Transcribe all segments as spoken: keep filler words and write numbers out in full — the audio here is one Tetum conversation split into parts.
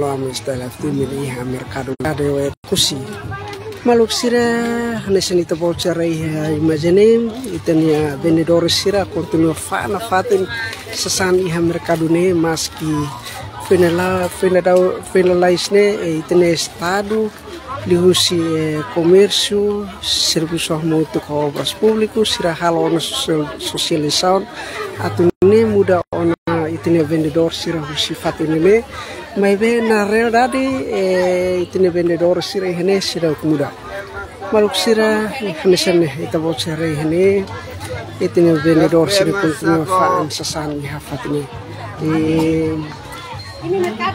Loam Style F T mili iha merkadu ade we kusi. Maluk sira, hanesan ita-boot sira iha imajen ne'e, ita-nia vendedór sira kontinua fa'an nafatin sasán iha merkadu ne'e, maski finala-, finala-, finalize ne'e, eh, ita-nia estadu liuhusi, eh, komérsiu, servisu hamutuk ho Obras Públiku, sira halo ona sosial-, sosializasaun atu nune'e muda ona ita-nia vendedór sira husi fatin ne'e. Maibé na realidade, eh, ita-nia vendedór sira iha ne'e seidauk muda. Maluk sira, hanesan ne'e ita-boot sira iha ne'e, ita-nia vendedór sira kontinua fa'an sasán iha fatin ne'e. Eh,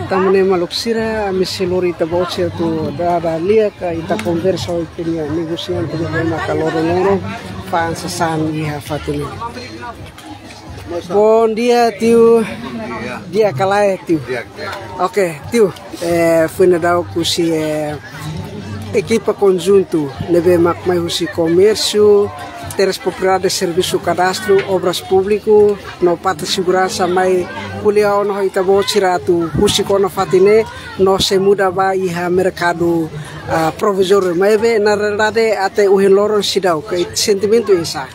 tanba ne'e maluk sira, ami sei lori ita-boot sira atu dada lia ka ita konversa ho ita-nia negosiante ne'ebé maka loron-loron fa'an sasán iha fatin ne'e. Bom dia, tiu. Di'ak ka lae, tiu? Di'ak, di'ak. Oke, tiu. Eh, foin daudauk husi, eh, ekipa konjuntu ne'ebé mak mai husi komérsiu, terus propriedade, servisu kadastru, Obras Públiku, no parte seguransa mai ko'alia ona ho ita-boot sira atu husik ona fatin ne'e, no sei muda ba iha merkadu, ah, provizóriu. Maibé na realidade até ohin loron seidauk, sentimentu oinsá?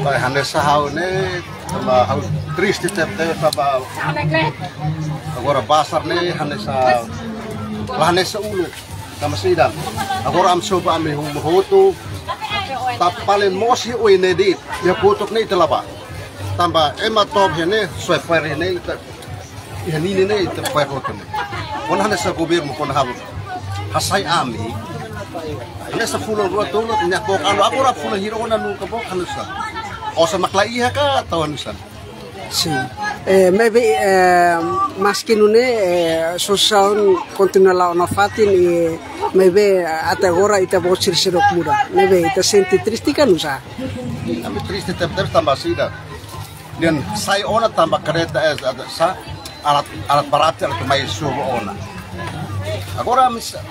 Ba, hanesan ha'u ne'e, ba, ha'u triste tebes tanba agora bazár ne'e hanesan, la hanesan uluk. Tanba saida? Agora ami sobu ami hum hotu. Tanba paling moos oin ne'e de'it, iha kotuk ne'e ita la bá. Tanba ema toba iha ne'e, soe fo'er iha ne'e, ita, iha ne'e ne'e, ita fo'er hotu ne'e. Kuandu hanesan governu kuandu halo hasai ami, hanesan fulan rua tolu, nia book anu, agora fulan hira ona nunka book hanesan. Osan mak la iha ka, tau hanesan. Sin. Eh, maibé, eh, maski nune'e, eh, sosiál kontinua la'o nafatin, eh, maibé, eh, até agora ita-boot sira seidauk muda. Maibé, ita sente triste ka nusá? Ami triste tebes tanba saida? Dehan sai ona tanba kareta, eh, sa, alat, alat barate, alat mai sobu ona. Agora, ami sa-,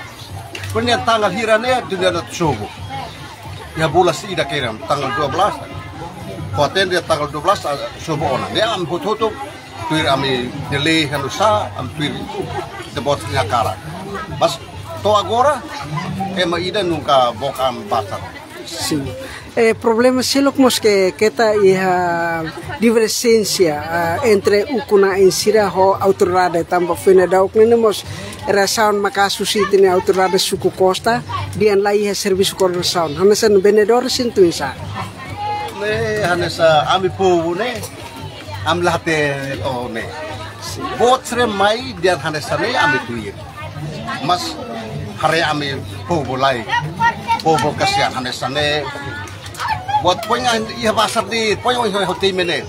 kuandu tanggal hira ne'e, atu dehan atu sobu. Iha bulan ida kedas, tanggal dua belas. Kuandu dehan tanggal dua belas, ah, sobu ona. Ne'e ami hotu-hotu, tuir ami delay ka nusá, ami tuir ita-boot nia hakarak. Mas, to'o agora, ema ida nunka book ami bazár. Sin. Eh, problema seluk mós ke keta iha diverjénsia, ah, entre ukun-na'in sira ho autoridade tanba foin daudauk ne'e mós reasaun maka'as husi ita-nia autoridade suku Costa, dehan la iha servisu koordenasaun. Hanesan vendedór sente oinsá? Ne'e, hanesan ami povu ne'e, ami la hatene to'o ne'e. Boot sira mai dehan hanesan ne'e ami tuir. Mas haree ami povu lae. Povu kasihan hanesan ne'e. Buat poin iha bazár de'it, poin iha hotu ne'e.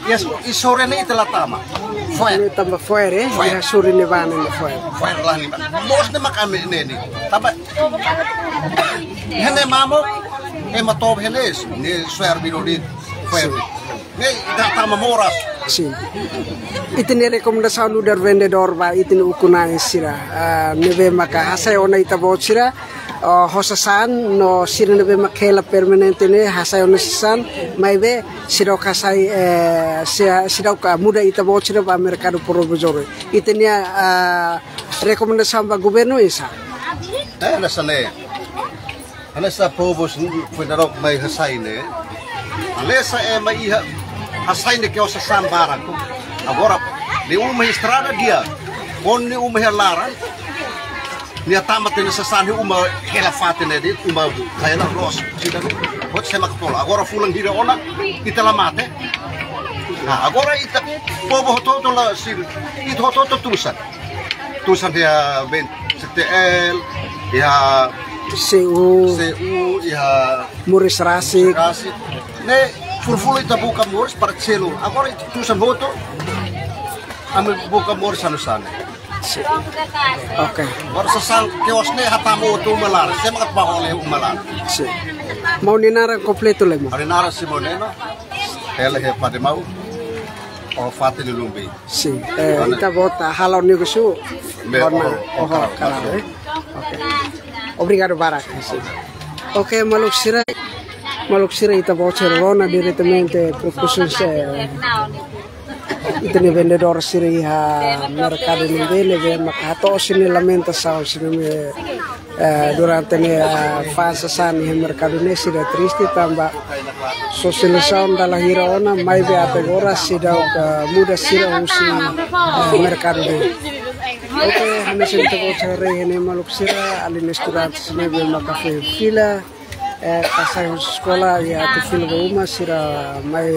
Iha, iha sorin ne'e ita la tama. Fo'er. Ne'e tanba fo'er, eh? Fo'er. Iha sorin ne'ebá ne'e fo'er. Fo'er la ne'e. Moos ne'e mak ami ne'e ne'e. Tanba. Iha ne'e mamuk, ema toba iha ne'e, ne'e soe arbiru de'it, fo'er. Ne'e ita tama moras. Sin. Ita-nia rekomendasaun nu'udar vendedór ba ita-nia ukun-na'in sira. Ah, ne'ebé maka hasai ona ita-boot sira, ah, ho sasán, no sira ne'ebé mak hela permanente ne'e hasai ona sasán, maibé seidauk hasai, eh, se-, seidauk muda ita-boot sira ba merkadu provizóriu. Ita-nia, ah, rekomendasaun ba governu oinsá? Eh, hanesan ne'e. Hanesan povu foin daudauk mai hasai ne'e. Hanesan ema iha hasai ne'e kios sasán barak. Agora, nia uma iha estrada di'ak. Kuandu nia uma iha laran, nia tama tiha nia sasán iha uma hela fatin ne'e de'it, uma hela loos. Sida, buat sira mak tolok. Agora fulan hira ona, ita la mate. Nah, agora ita povu hotu-hotu la sir, ita hotu-hotu tusan. Tusan iha ben C T L, iha C U. C U, iha moris rasik. Rasik. Ne'e, fulan-fulan ita buka moris para selu. Agora ita tusan hotu, ami buka moris hanesan ne'e. Sin. Oke. Agora sasán kios ne'e hatama hotu uma laran. Sé mak atu bá hela uma laran? Sin. Maun nia naran kompletu lai, maun? Ha'u-nia naran Simon Neno. Hela iha Padre Mau. Ho fatin Lumbi. Sin. Eh, ita-boot halo negósiu. Ne'e, ona, oh, oh, oh, kalan, eh. Oke. Obrigadu barak. Sin. Oke, maluk sira. Maluk sira, ita-boot sira rona diretamente pro kusus, eh, Ita-nia vendedór sira iha merkadu Numbei ne'ebé maka hato'o sira-nia lamentasaun sira-ne'e, eh, durante ne'e, eh, fa'an sasán iha merkadu ne'e, sira triste tanba sosializasaun dala hira ona, maibé até agora seidauk muda sira husi, eh, merkadu ne'e. Oke, hanesan ita-boot haree ne'e maluk sira, alin estudante sira ne'ebé maka foin fila, eh, kasai husi eskola, i atu fila ba uma, sira mai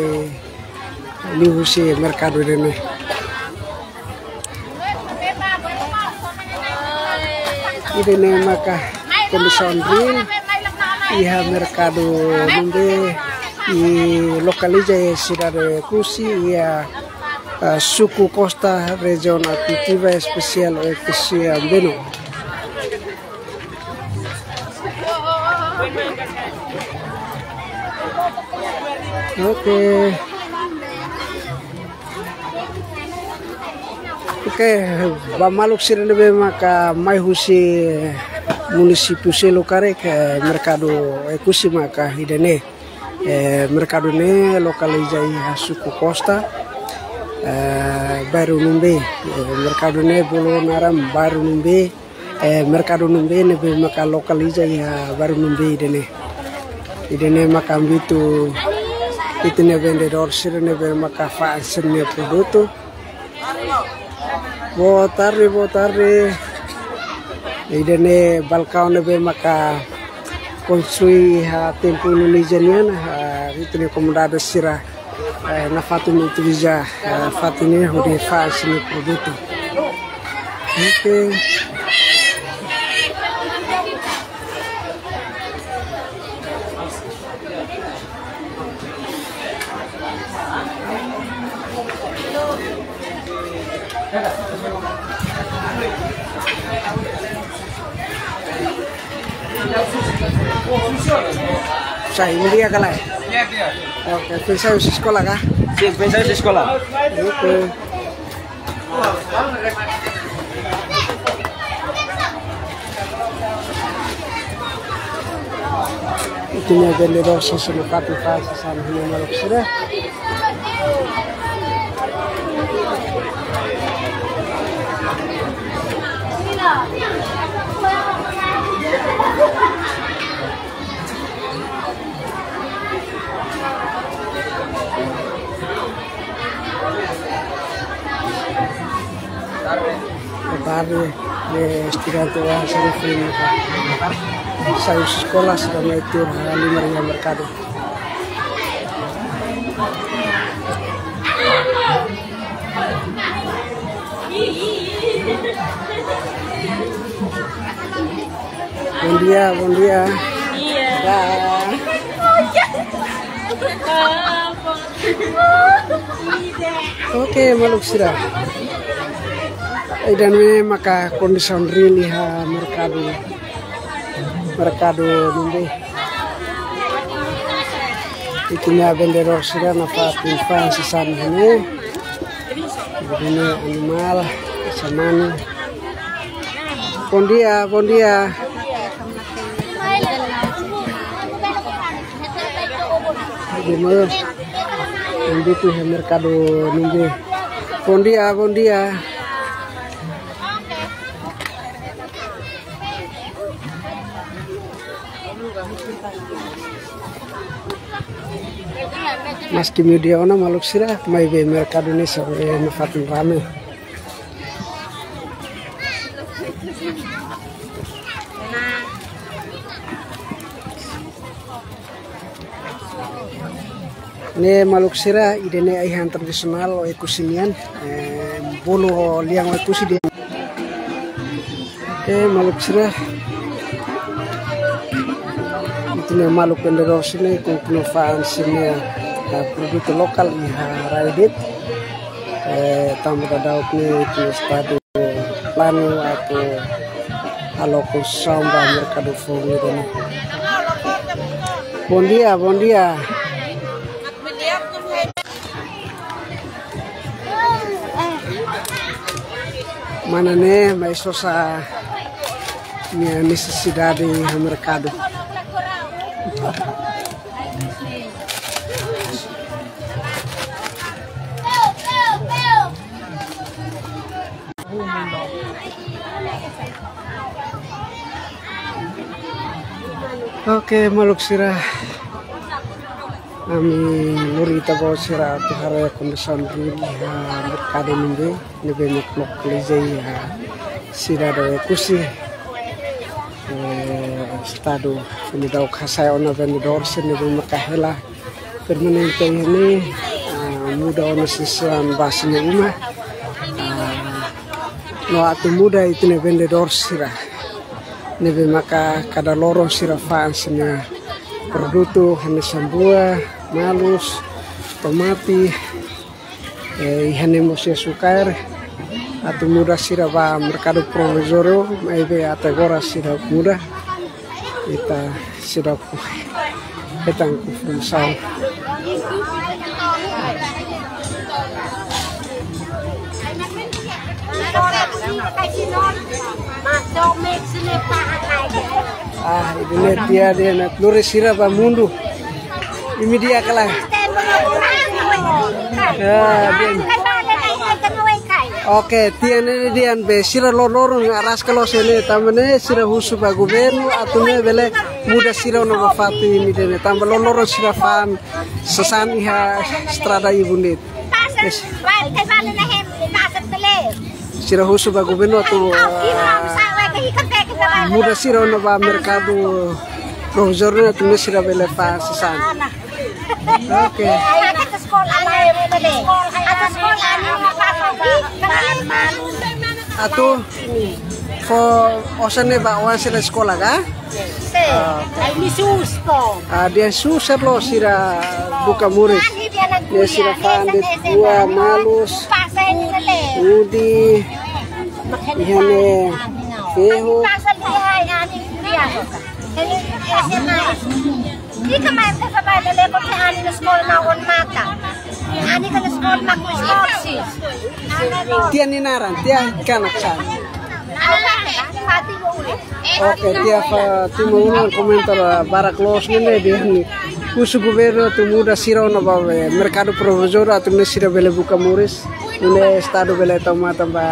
liu husi merkadu ida-ne'e. Ida-ne'e maka kondisaun reál iha merkadu Numbei, i lokaliza iha sidade Oekusi, iha, ah, suku Costa, rejiaun administrativa espesiál Oekusi Ambeno. Oke. Oke, ba maluk sira ne'ebé maka mai husi munisípiu seluk karik, eh, merkadu Oekusi maka ida-ne'e. Eh, merkadu ne'e lokaliza iha suku Costa, eh, bairru Numbei. Eh, merkadu ne'e bolu naran bairru Numbei. Eh, merkadu Numbei ne'ebé maka lokaliza iha bairru Numbei ida-ne'e. Ida-ne'e maka habitu ita-nia vendedór sira ne'ebé maka fa'an sira-nia produtu. Boa tarde, boa tarde. Ida-ne'e balkaun ne'ebé maka konstrui iha tempu Indonézia nian, ah, ita-nia komunidade sira, eh, nafatin utiliza, eh, fatin ne'e hodi fa'an sira-nia produtu. Oke. Sai, un dia kala. Oke, foin sai husi eskola ka? Sin, foin sai husi eskola. Oke. Ita-nia vendedór sira nafatin fa'an sasán iha ne'e maluk sira. Boa tarde, eh, estudante ba sira foin sai husi eskola, sira mai tuur halimar iha merkadu. Bom dia, bom dia. Iya. Dah. Oke, maluk sira. Ida-ne'e maka kondisaun reál iha merkadu. Merkadu Numbei. Ita-nia vendedór sira nafatin fa'an sasán iha ne'e. Ida-ne'e animál, samanu. Bom dia, bom dia. Ida-ne'e, habitu iha merkadu Numbei. Bom dia, bom dia. Maski meiudia ona maluk sira, maibé merkadu ne'e seidauk, eh, nafatin rame. Ne'e maluk sira, ida-ne'e ai-han tradisionál Oekusi nian, eh, bolu lian Oekusi de'it. Oke, maluk sira. Ita-nia maluk vendedór sira-ne'e kontinua fa'an sira-nia, eh, produtu lokál iha rai de'it. Eh, tanba daudaun ne'e ita-nia estadu planu atu halo konstrusaun ba merkadu foun ida-ne'e. Bom dia, bom dia. Mana ne'e mai sosa nia nesesidade iha merkadu. Oke, maluk sira. Ami lori ita-boot sira atu haree kondisaun iha merkadu ne'ebé, ne'ebé mak lokaliza iha sidade Oekusi, eh, estadu Funu-Dauk, hasai ona vendedór sira ne'ebé maka hela permanente iha ne'e, ah, muda ona sasán ba sira-nia uma. Ah, no atu muda ita-nia vendedór sira ne'ebé maka kada loron sira fa'an sira-nia produtu, hanesan buah, malus, tomate, eh, iha ne'e mós iha sukaer, atu muda sira ba merkadu provizóriu, maibé até agora sira muda. Ita seidauk hetan informasaun. Ah, ida-ne'e tiha de'it, lori sira ba mundu. Imi di'ak ka lae? Ah, dehan. Oke, tiha ne'e dehan be sira loroloron araska loos iha ne'e, tanba ne'e sira husu ba governu atu ne'e bele muda sira ona ba fatin ida-ne'e, tanba loroloron sira fa'an sasán iha estrada ibun de'it. Yes. Sira husu ba governu atu, ah, muda sira ona ba merkadu provizóriu atu ne'e sira bele fa'an sasán. Oke. Atu fó osan ne'e ba oan sira eskola ka? Sin. Ah. Ai, mi susto. Ah, dehan susar loos sira buka moris. Ne'e sira fa'an de'it buah, malus, udi, iha ne'e fehu. Ika mai ke sabai de lebo ke Ani na eskola na on mata. Ani ka na eskola na ku eskola si. Tiha nia naran, tiha kanak sa. Oke, tiha Fátima Ulan komentar, ah, barak loos ne'e dehan husu governu atu muda sira ona ba, eh, merkadu provizóriu atu ne'e sira bele buka moris. Ne'e estadu bele tau matan ba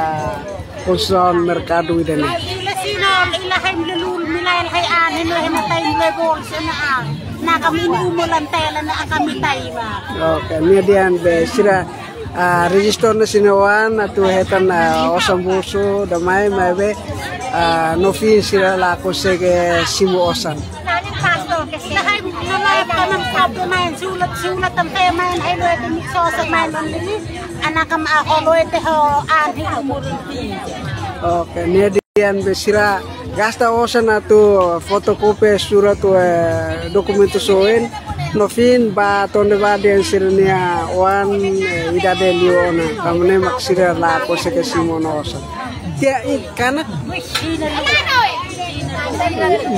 konstrusaun merkadu ida-ne'e. Ila sina, ila hai milulul, milail hai an, hino hai matai milai bol, sena an. Na kami ini umur lantela, na kami taima. Oke, ne'e dehan be sira, ah, rejistu ona sira-nia oan, atu hetan, ah, osan bolsu, ida mai, maibé, ah, no fim sira la konsege simu osan. Nani pasto ke sini. Nahai nalai kanam sabdo main sulat sulat tampe main hai loe te mikso sa main on lili. Anak kam a ho loe te ho an hi umur ti. Oke, ne'e dehan be sira gasta osan atu fotokopi surat, eh, dokumentu soen. No fim ba tonde ba dehan sira-nia oan, eh, idade liu ona. Tanba ne'e mak sira la konsege simu ona osan. Tiha i kanak?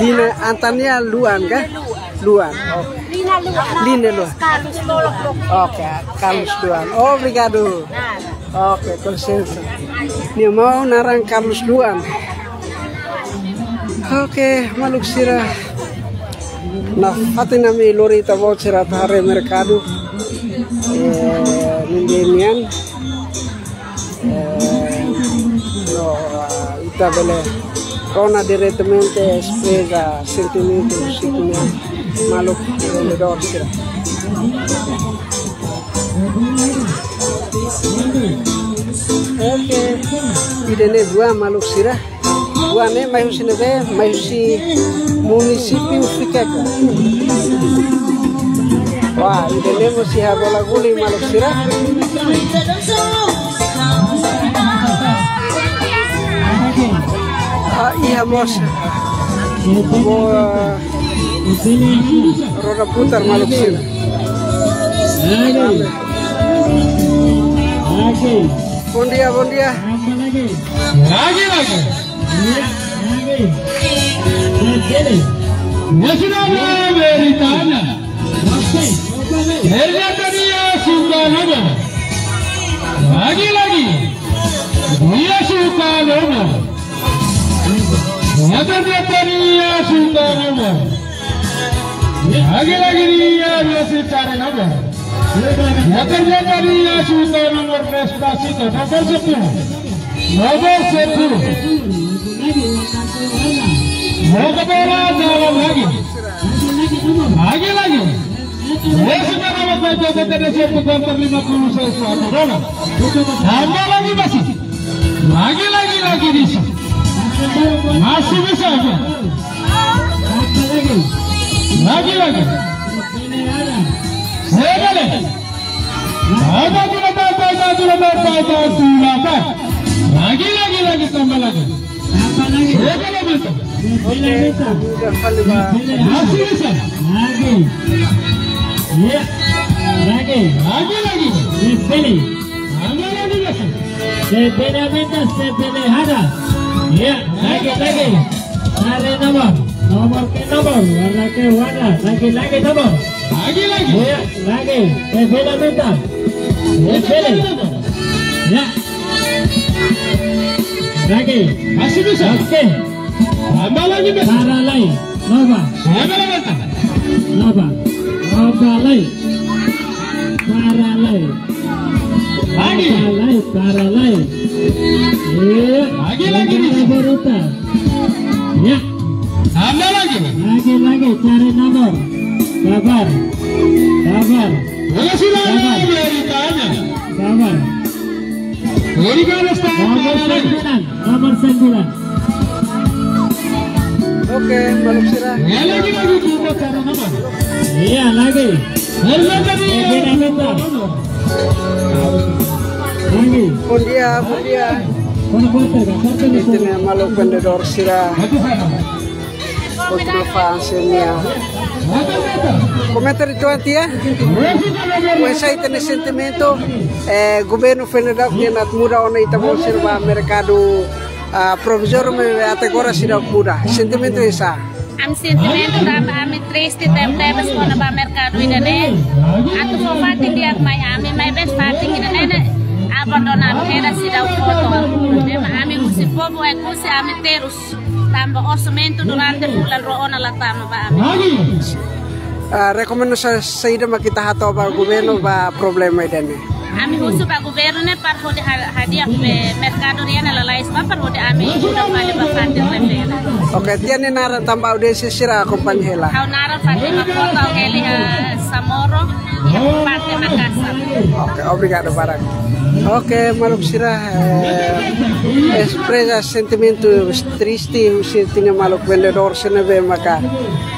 Lina Antania Luan ka? Luan. Oke. Lina Luan. Lina Luan. Carlos Luan. Oke, Carlos Luan. Obrigadu. Oke, com licença. Nia maun naran Carlos Luan. Oke, maluk sira. Nafatin ami lori ita-boot sira atu haree merkadu. Eh, ne'e nian. Eh, no, ah, ita bele rona diretamente espresa sentimentu husi ita-nia maluk vendedór sira. Oke, ida-ne'e buah maluk sira. Buah ne'e mai husi ne'ebé, mai husi munisípiu Viqueque. Wah, ida-ne'e mós iha bola-guling maluk sira. Ah, iha mós. Bo-, roda putar maluk sira. Bondia, bondia. Lagi, lagi. Nasional Amerikana. Ella tenía su calor. Lagi, lagi. Dia su calor. Ella tenía su calor. Lagi, lagi, dia su calor. Ella tenía su calor. Despacito, por favor. Roda sepuluh. Roda bola jalan lagi. Lagi-lagi. Esse cara vai ter que ter esse ponto lima com seis quatro. Tambah lagi masih. Lagi-lagi lagi di sini. Masih bisa aja. Lagi-lagi. Saya boleh. Ada guna, ada guna, ada guna. Lagi, lagi, lagi, tambah lagi. Tambah lagi. Saya boleh masuk. Oke, udah kali, Pak. Masih bisa. Lagi. Iya. Lagi. Lagi, lagi. Dibeli. Tambah lagi masuk. Dibeli minta, dibeli ada. Iya, lagi, lagi. Cari nomor. Nomor ke nomor. Warna ke warna. Lagi, lagi nomor. Lagi, lagi. Iya. Lagi, eh, bela minta. Eh, bela. Ya. Lagi. Masih bisa. Oke. Tambah lagi, Bang. Para lai. Nova. Siapa lagi, Bang? Nova. Nova lai. Para lai. Lagi. Para lai, para lai. Iya. Lagi, lagi. Lagi, lagi. Ya. Tambah lagi. Lagi, lagi, cari nomor. Sabar. Sabar. Boleh silakan. Sabar. Dari tanya. Sabar. Dari mana start? Nomor sembilan. Nomor sembilan. Oke, maluk sira. Ya, lagi, lagi, buka cara nomor. Iya, lagi. Dari mana tadi? Oke, dari mana? Lagi. Bom dia, bom dia. Mana buat terus? Ita-nia maluk vendedór sira. Kontinua fa'an sira-nia komentáriu uitoan tiha. Oinsá ita-nia sentimentu, eh, governu federál ke nat muda ona ita-boot sira ba merkadu, ah, provizóriu maibé até agora seidauk muda. Sentimentu oinsá? Ami sentimentu tanba ami triste tebetebes kona-ba merkadu ida-ne'e. Atu fó fatin di'ak mai ami, maibé fatin ida-ne'e ne'e abandona, ami hela seidauk fó to'o. Ne'e mak ami husi povu Oekusi ami terus tanba orsamentu durante fulan rua ona la tama ba ami. Ah, rekomendasaun saida mak ita hato'o ba governu ba problema ida-ne'e? Ami husu ba governu ne'e para hodi ha-, hadi'a be merkadu ida-ne'e lalais ba para hodi ami muda fali ba fatin refere. Oke, tiha nia naran tanba audiénsia sira akompaña hela. Ha'u naran Fatima Kota, ha'u hela iha Samoro, iha parte Makassar. Oke, obrigadu barak. Oke, maluk sira, eh, espresa sentimentu triste husi ita-nia maluk vendedór sira ne'ebé maka,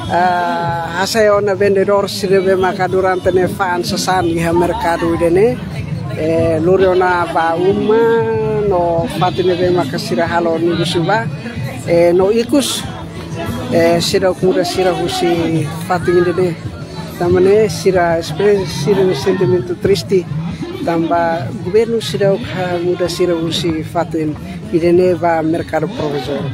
eh, hasai ona vendedór sira ne'ebé maka durante ne'e fa'an sasán iha merkadu ida-ne'e. Eh, lori ona ba uma no fatin ne'ebé maka sira halo negósiu ba. Eh, no ikus, eh, seidauk muda sira husi fatin ida-ne'e. Tanba ne'e sira espresa sira-nia sentimentu triste tanba governu seidauk muda sira husi fatin ida-ne'e ba merkadu provizóriu.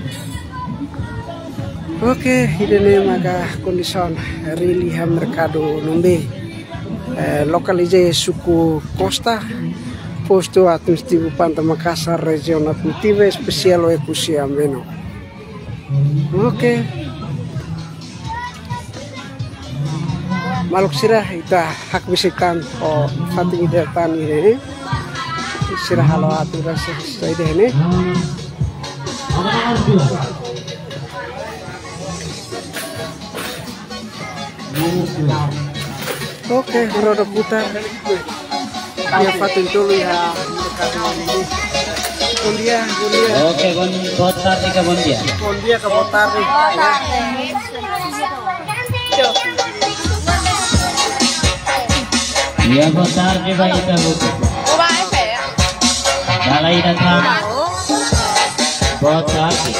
Oke, ida-ne'e maka kondisaun realidade iha merkadu Nombe, eh, lokaliza iha suku Costa, postu administrativu Panta Makassar, rejiaun administrativa espesiál Oekusi Ambeno. Oke. Maluk sira, ita hakbesik tan ho fatin ida tan ne'e. Sira halo atu rasa sesuai deh ne'e. Oke, roda putar. Iha fatin tolu iha merkadu ini. Bom dia, bom dia. Oke, bom, boa tarde ka bom dia? Bom dia ka boa tarde. Ya, boa tarde ba ita hotu. Dala ida tan. Boa tarde.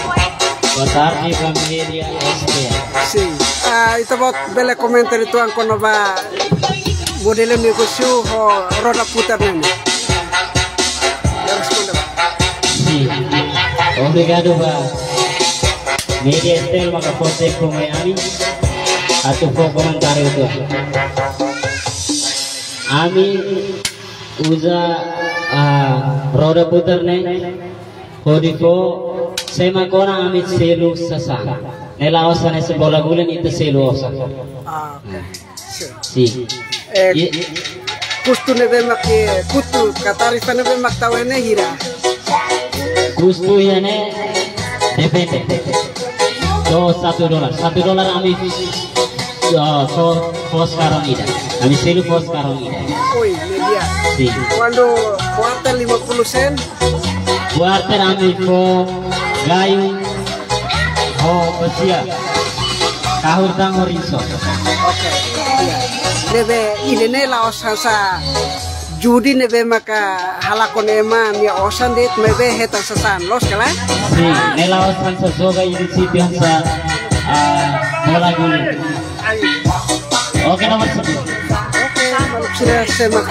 Boa tarde, família S P A. Sin. Ah, ita-boot bele komentáriu uitoan kona-ba modelu negósiu ho roda putar ne'e. Ya, responde. Sin. Obrigadu ba média S T L maka fó tempu mai ami atu fó komentáriu uitoan. Ami uza, ah, roda putar ne'e hodi fó, se mak ona ami selu sasán. Ne'e la'ós hanesan se bola guling ita selu osan. Ah, oke. Sin. Eh, i- kustu ne'ebé mak, eh, kustu ka tarifa ne'ebé mak tau iha ne'e hira? Kustu iha ne'e depende. To'o satu dolar. Satu dolar ami, eh, fó, fó sekarang ida. Ami selu fó sekarang ida. Oi, media. Sin. Kuandu kuarter lima puluh sen? Kuarter ami fó gayu ho basia. Kahur tan ho rinso. Oke. Iya. Ne'ebé ida-ne'e la'ós hanesan judi ne'ebé maka halakon ema nia osan de'it, maibé hetan sasán, loos ka lae? Sin, ne'e la'ós hanesan joga iha sítio hanesan, ah, bola guling. Oke, nomor sepuluh. Oke, maluk sira, semak.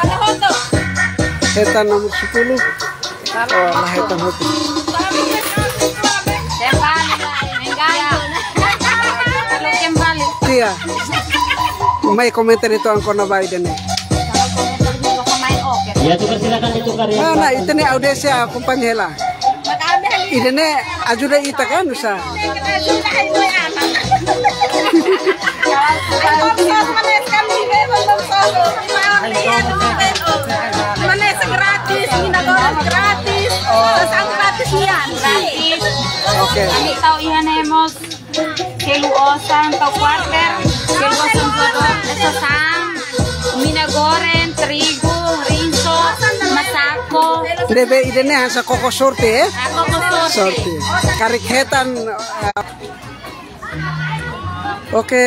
Hetan nomor sepuluh. Oh, la hetan hotu. Iya. Mai komentar itu angkona baik dene. Ya, tukar, silakan ditukar ya. Nah, nah, itu nih audiens ya, akompaña hela. Ida-ne'e ajuda ita kan, usa. Manesan gratis, mina goreng gratis, sasán gratis nian. Gratis. Oke. Ami tau iha ne'e mós selu osan, tau kuarter, selu osan dua dolar, sasán, mina goreng, trigu, rinso, masako. Ne'ebé ida-ne'e hanesan koko sorte, eh? Ah, koko sorte. Sorte. Karik hetan, eh, oke,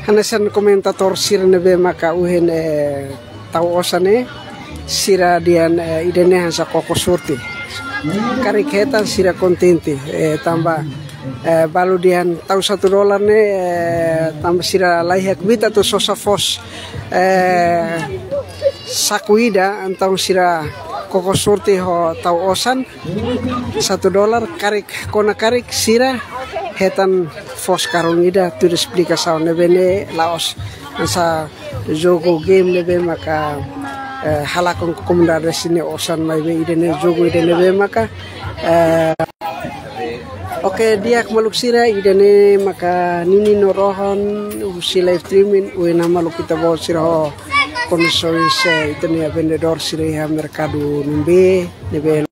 hanesan komentatór sira ne'ebé maka ohin, eh, tau osan ne'e, sira dehan, eh, ida-ne'e hanesan koko sorte. Karik hetan sira kontente, eh, tanba, eh, balu dehan tau satu dolar ne'e, eh, tanba sira laiha kbiit atu sosa foos, eh, saku ida, entaun sira koko sorte ho tau osan, satu dolar, karik, kona karik sira hetan foos karung ida, tuir esplikasaun ne'ebé ne'e la'ós hanesan jogu game ne'ebé maka, eh, halakon komunidade sira-nia osan, maibé ida-ne'e jogu ida ne'ebé maka, eh, oke, di'ak maluk sira, ida-ne'e maka ninin no rohan husi live streaming, ohin ne'e maluk ita-boot sira ho kondisoens, eh, ita-nia vendedór sira iha merkadu Numbe, ne'ebé